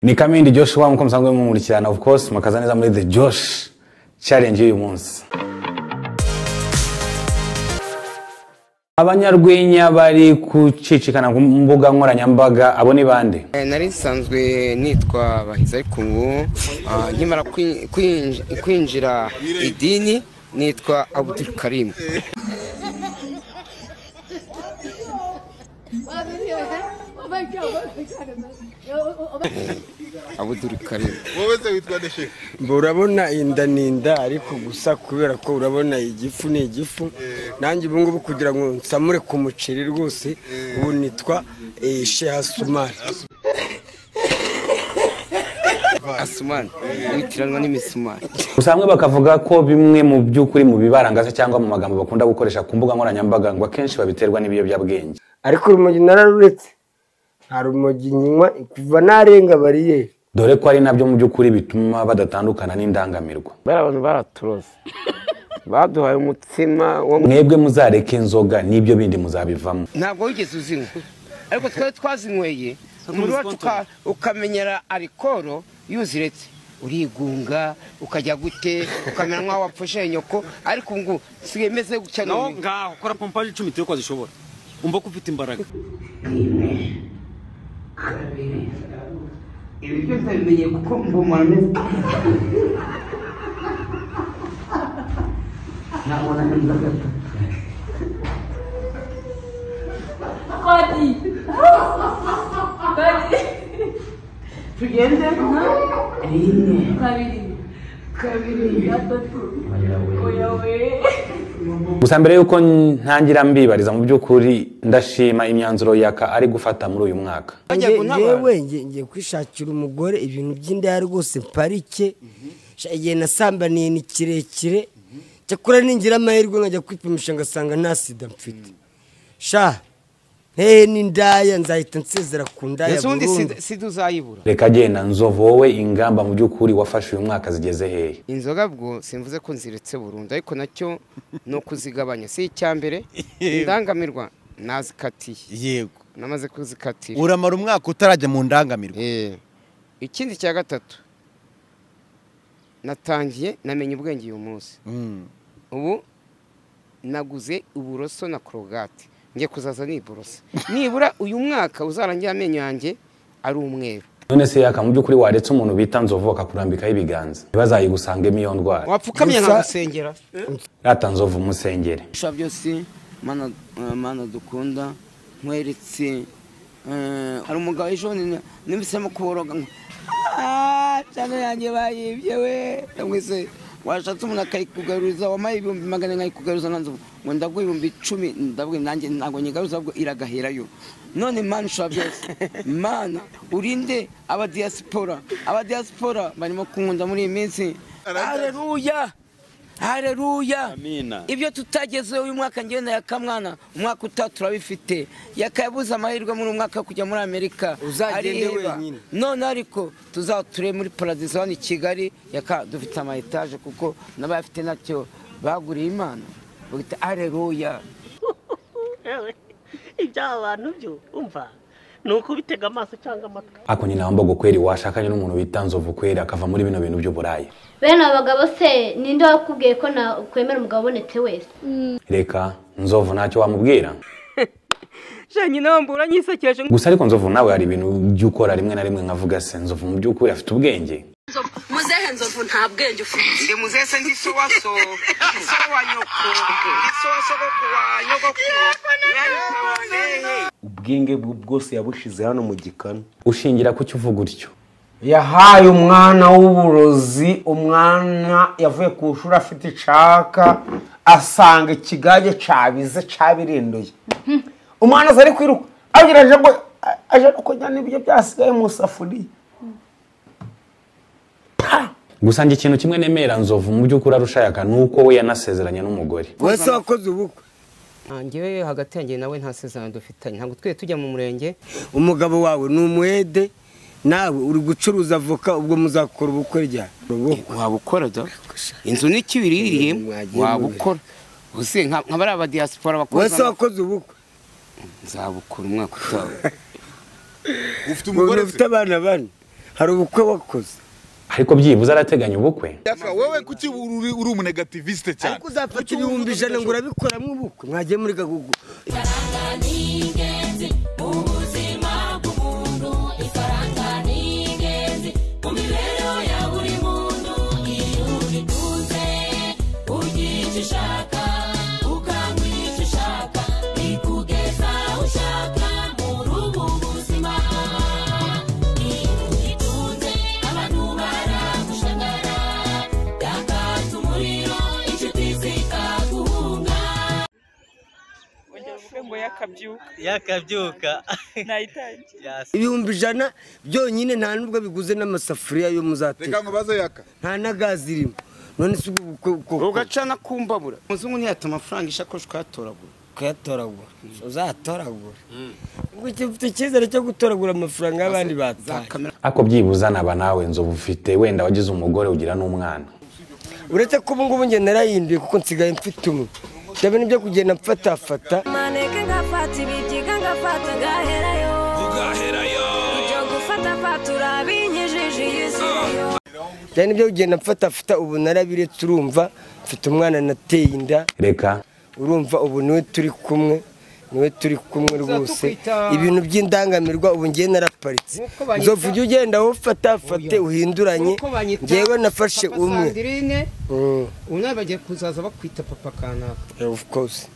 Ni Kamindi Joshua nkuko musanzwe mumurikirana, of course makaza neza muri The Josh Challenge y'uyu munsi. Abanyarwenya bari kucicikana ku mbuga nkoranyambaga abo ni bande? Nari nsanzwe nitwa Bahizi, ariko ubu nkimara kwinjira idini nitwa Abdul Karim. Abdul Karim. Wowe se witwa nde sheikh? Urabona inda ninda, ariko gusa kubera ko urabona igifu ni igifu, nanjye ubu ngubu kugira ngo nsamure ku muceri rwose ubu nitwa Sheikh Asumani. Asumani witiranwa n'imisumari. Gusa bamwe bakavuga ko bimwe mu by'ukuri mu bibaranga se cyangwa mu magambo bakunda gukoresha ku mbuga nkoranyambaga ngo akenshi babiterwa n'ibiyobyabwenge. Ariko urumogi nararuretse, nta rumogi nywa kuva narenga bariyeri, dore ko ari nabyo mu by'ukuri bituma badatandukana n'indangamirwa. Bari abantu baraturose, baduhaye umutsima. Mwebwe muzareke inzoga n'ibyo bindi muzabivamo. Ntabwo wigeze uzinywa, ariko twari twazinyweye umubiri wacu ukamenyera arikoro. Iyo uziretse urigunga ukajya gute, ukamera nk'aho wapfushe nyoko, ariko ngo sigaye meze gutya. No ngaho kora pompage 10 turi ko zishobora, umva ko ufite imbaraga. Rimwe, kabiri, ibi byose bimenye kuko mbumara meze. Nabona neza gato. Kadi. Kadi. Tugende. Rimwe, kabiri, kabiri, gatatu. Oya we. Gusa mbere yuko ntangira mbibariza mu by'ukuri ndashima imyanzuro Yaka ari gufata muri uyu mwaka. Ngewe ngiye kwishakira umugore, ibintu by'indaya rwose parike. Igihe nasambaniye ni kirekire, cyakora ningira amahirwe nkajya kwipimisha ngasanga nta sida mfite, sha hehe n'indaya nzahita nsezera ku ndaya burundu. Sida uzayibura. Reka genda Nzovu, wowe ingamba mu by'ukuri wafashe uyu mwaka zigeze hehe? Inzoga bwo simvuze ko nziretse burundu, ariko nacyo ni ukuzigabanya. Si icya mbere indangamirwa nazikatiye. Yego, namaze kuzikatira. Uramara umwaka utarajya mu ndangamirwa. Ikindi cya gatatu, natangiye namenye ubwenge uyu munsi. Ubu naguze uburoso na Colgate, ngiye kuzaza niborosa. Nibura uyu mwaka uzarangira amenyo yanjye ari umweru. None se Yaka mu by'ukuri waretse umuntu bita Nzovu akakurambikaho ibiganza ntibazayigusangemo iyo ndwara? Wapfukamye nkagusengera. Rata Nzovu musengere. Sha byose mana, mana dukunda nkweretse. Hari umugabo ejo nimvisemo kuboroga ngo cyane yanjye bayibye we, ndamwise washatse umuntu akayikugaruza, wampaye 400,000 nkayikugaruza nka Nzovu, ngo ndaguha 10,000, ndavuga nanjye ntabwo nyigaruza ahubwo iragaherayo. None Mana ushobora byose, Mana urinde abadiaspora, abadiaspora barimo kunkunda muri iyi minsi. Haleluya, haleluya. Ibyo tutagezeho uyu mwaka ngewe na Yakamwana, umwaka utaha turabifite. Yakabuze amahirwe muri umwaka kujya muri Amerika, uzagende wenyine. None ariko tuzature muri paradizo hano i Kigali. Yaka dufite ama etage kuko n'abayafite nacyo baguriye Imana. Bagita haleluya. Ibya abantu byo umva nuko bitega amaso cyangwa amatwi. Ako nyina wambago kweri washakanye n'umuntu bita Nzovu kweri akava muri bino bintu by'uburaya. Bene abagabo se ninde wakubwiye ko na kwemera umugabo ubonetse wese? Reka Nzovu ntacyo wamubwira. Je nyina wambura nyisekeje. Gusa ariko Nzovu nawe hari ibintu by'ukora rimwe na rimwe nkavuga se Nzovu mu by'ukuri afite ubwenge. Muzehe Nzovu nta bwenge ufite. Ndi muzehe se ndi so wa so, ndi so wa nyoko, ndi so wa sogokuru wa nyogokuru. Ubwenge bwose yabushize hano mu gikanu. Ushingira ku cyo uvuga utyo? Yahaye umwana w'uburozi, umwana yavuye ku shuri afite icaka, asanga ikigage cabize cabirinduye. Umwana azari kwiruka ageraje ngo aje no kujya n'ibyo byasigaye mu safuriya. Gusa njye ikintu kimwe nemera Nzovu mu by'ukuri arusha Yaka nuko we yanasezeranye n'umugore. Wese wakoze ubukwe? Njyewe hagati yanjye nawe nta sezerano dufitanye, ntabwo twe tujya mu murenge. Umugabo wawe ni umuhede, nawe uri gucuruza avoka, ubwo muzakora ubukwe ryari? Wabukora da, inzu n'ikibiririye wabukora. Uzi nka bari aba diaspora bakora. Wese wakoze ubukwe? Nzabukora umwaka utaha. Ufite umugore? Ufite abana bane. Hari ubukwe wakoze? Ariko byibuze arateganya ubukwe. Wowe kuki uri umunegativiste cyane? Ariko uzafata 100,000 ngo urabikoramo ubukwe, mwagiye muri gagugu. Yakabyuka 100,000 byonyine nta nubwo biguze n'amasafuriya yo muzateka. Reka nkubaze Yaka, nta na gazi irimo. None se ubukwe ugacana kumbabura umuzungu ntiyata amafaranga ishakoshi ukayatoragura. Ukayatoragura, uzatoragura. Ubwo ufite icyizere cyo gutoragura amafaranga y'abandi bataye. Ako byibuza naba nawe Nzovu ufite wenda wagize umugore ugira n'umwana. Uretse ko ubu ngubu njye narahinduye kuko nsigaye mfite umwe. Ndabona ibyo kugenda mfatafata. Maneke ngafata ibyiga ngafata ngaherayo. Ugaherayo. Ibyo gufata fatura binyejeje yisiyo. Cyane ibyo kugenda mfatafata ubu narabiretse, urumva mfite umwana nateye inda. Reka urumva ubu niwe turi kumwe, niwe turi kumwe rwose. Ibintu by'indangamirwa ubu ngiye naraparitse. Nzovu ujye ugenda ufata fate uhinduranye. Ngewe nafashe umwe. Ubu nawe bagiye kuzaza bakwita papa kanaka. Of course.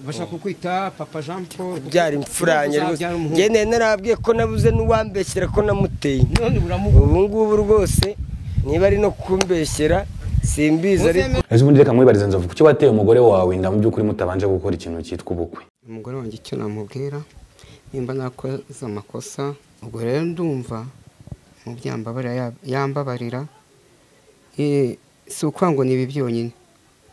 Bashaka kukwita papa Jean Paul. Kubyara imfuranye rwose. Ngewe nari narabwiye ko nabuze n'uwambeshyera ko namuteye. Ubu ngubu rwose niba ari no kumbeshyera simbizi ariko. Ese ubundi reka nkwibarize Nzovu, kuki wateye umugore wawe inda mu by'ukuri mutabanje gukora ikintu cyitwa ubukwe? Umugore wanjye icyo namubwira, nimba nakoze amakosa ubwo rero ndumva mu byambabarira yambabarira. Si ukuvuga ngo ni ibi byonyine,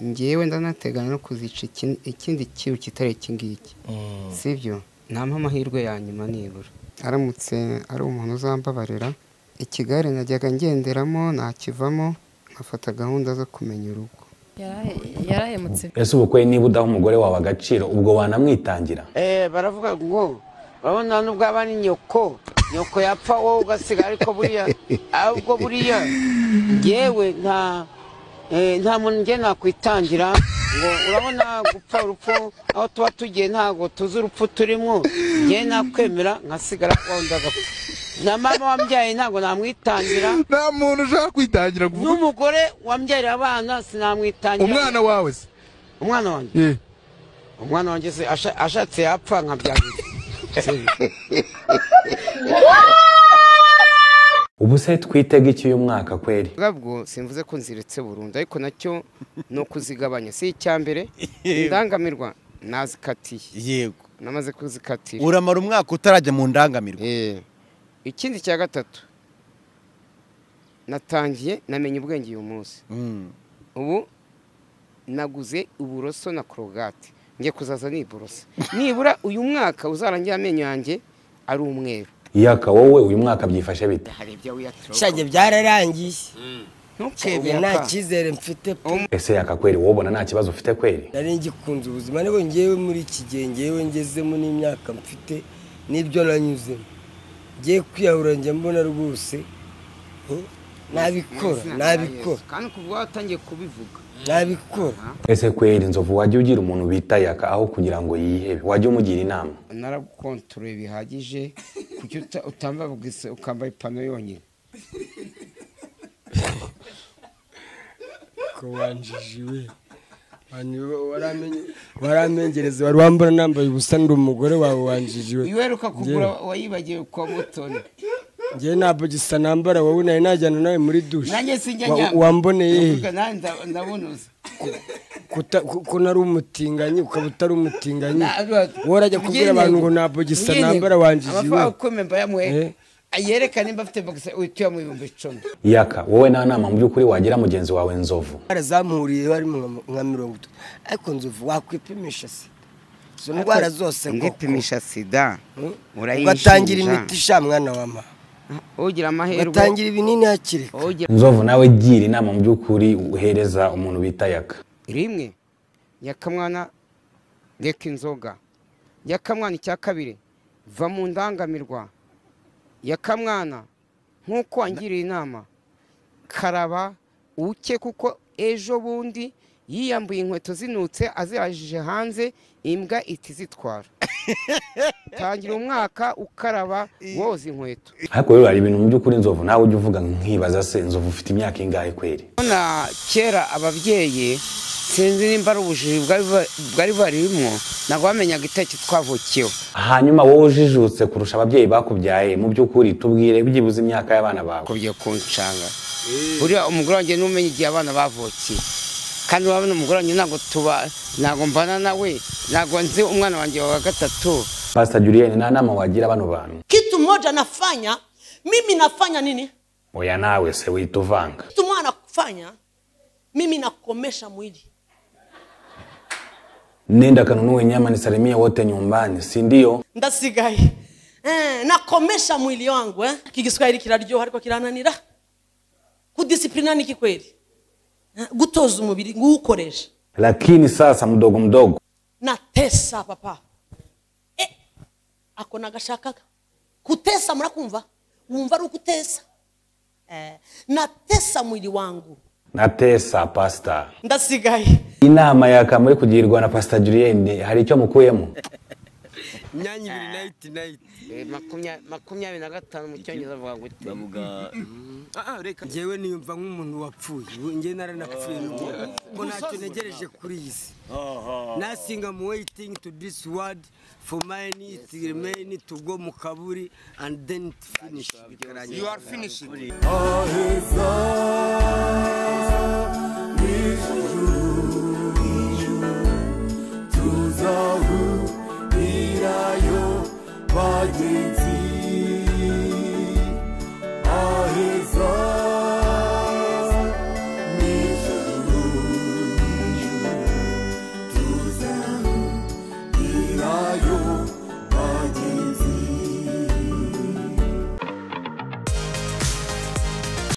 ngewe ndanateganya no kuzica ikindi kintu kitari iki ngiki, sibyo? Nampa amahirwe ya nyuma nibura. Aramutse ari umuntu uzambabarira, ikigare najyaga ngenderamo nakivamo nkafata gahunda zo kumenya urugo. Yarahemutse. Ese ubukwe niba udaha umugore wawe agaciro ubwo wanamwitangira? Baravuga ngo urabona nubwo aba ari nyoko, nyoko yapfa wowe ugasiga, ariko buriya ahubwo buriya ngewe nta muntu nge nakwitangira ngo urabona gupfa urupfu aho tuba tugiye ntabwo tuzi urupfu turimo, ngewe nakwemera nkasigara wenda agapfa. Na mama wambyaye ntabwo namwitangira. Nta muntu ushaka kwitangira kuvuga. N'umugore wambyarira abana sinamwitangira. Umwana wawe se? Umwana wanjye? Umwana wanjye se ashatse yapfa nkabyarira. Ubu se twitega iki uyu mwaka kweri? Ubwo simvuze ko nziretse burundu, ariko nacyo no kuzigabanya. Si icyambere indangamirwa nazikatiye. Yego. Namaze kuzikatira. Uramara umwaka utarajya mu ndangamirwa. Ikindi cya gatatu natangiye namenye ubwenge uyu munsi. Ubu naguze uburoso na Colgate, ngiye kuzaza niborosa. Nibura uyu mwaka uzarangira amenyo yanjye ari umweru. Yaka wowe uyu mwaka byifashe bite? Shage byararangiye. Ntukebe nta cyizere mfite. Ese Yaka kweri wowe ubona nta kibazo ufite kweri? Nari ngikunze ubuzima niko ngewe muri iki gihe ngewe ngezemo n'imyaka mfite n'ibyo nanyuzemo. Ngiye kwiyahura njya mbona rwose nabikora nabikora. Kandi kuvuga watangiye kubivuga nabikora. Ese kweri Nzovu wajya ugira umuntu bita Yaka aho kugira ngo yihebe, wajya umugira inama? Naragukontorore bihagije kuki utambabwise ukambaye ipantaro yonyine. Ko wanjijiwe waramengereza wari wambara nambaye ubusa ndi umugore wawe wanjijiwe. Iweruka kugura wayibagiwe kwa Mutoni. Ngiye ntabwo gisa nambara wowe nawe najyana nawe muri douche. Nanjye sinjya wamboneye. Ndabunuza. Ko nari umutinganyi ukaba utari umutinganyi. Wowe urajya kubwira abantu ngo ntabwo gisa nambara wanjijiwe. Amafaranga ukomeye mbayamuhe. Yerekana nimba afite box utuye mu 10,000. Yaka wowe nta nama mu by'ukuri wagira mugenzi wawe Nzovu? Barazamuhuriye bari nka 30. Ariko Nzovu wakwipimisha sida. Izo ndwara zose koko. Sida. Ugatangira imiti sha mwana wa mama. Ugira amahirwe. Ugatangira ibinini hakiri kare. Nzovu nawe gira inama mu by'ukuri uhereza umuntu bita Yaka. Rimwe Yaka mwana reka inzoga. Yaka mwana icya kabiri va mu ndangamirwa. Yaka mwana Nk'uko wangiriye inama, karaba uke, kuko ejo bundi yiyambuye inkweto zinutse azirajije hanze, imbwa iti zitwara. Tangira umwaka ukaraba woza inkweto. Ariko rero hari ibintu mu by'ukuri Nzovu nawe ujya uvuga nkibaza, se Nzovu ufite imyaka ingahe kweri? Na kera ababyeyi sinzi nimba ari ubujiji bwari barimo, ntabwo bamenyaga itariki twavukiyeho. Hanyuma wowe ujijutse kurusha ababyeyi bakubyaye, mu by'ukuri tubwire byibuze imyaka y'abana bawe. Kubye kunshanga buriya umugore wanjye n'umenye igihe abana bavukiye, kandi urabona umugore wanjye ntabwo tuba, ntabwo mbana nawe, ntabwo nzi umwana wanjye wa gatatu. Pastor Julienne, nta nama wagira bano bantu? Kitu moja nafanya mimi, nafanya nini? Oya nawe se wita uvanga. Kitu moja nafanya mimi, nakomesha mwili. Nenda kanunue nyama nisalimie wote nyumbani, si ndio? Ndasigaye nakomesha mwili wangu. Kigiswahili kiraryoha ariko kirananira. Kudisciplina ni kikweli, gutoza umubiri ngukoresha. Lakini sasa mdogo mdogo natesa papa. Ako nagashakaga kutesa, murakumva wumva ari ukutesa. Natesa mwili wangu. Natesa pastor. Ndasigaye. Inama yakamuri kugirwa na Pastor Julienne hari icyo mukuyemo? Imyanya ibiri night night. 25 mu cyongereza bavuga gute? Bavuga reka njyewe niyumva nk'umuntu wapfuye, njye naranapfuye ko ntacyo ntegereje kuri iyi si. Nothing I'm waiting to this world for mine it remain to go mu kaburi and then finish. You are finished. Bagenzi.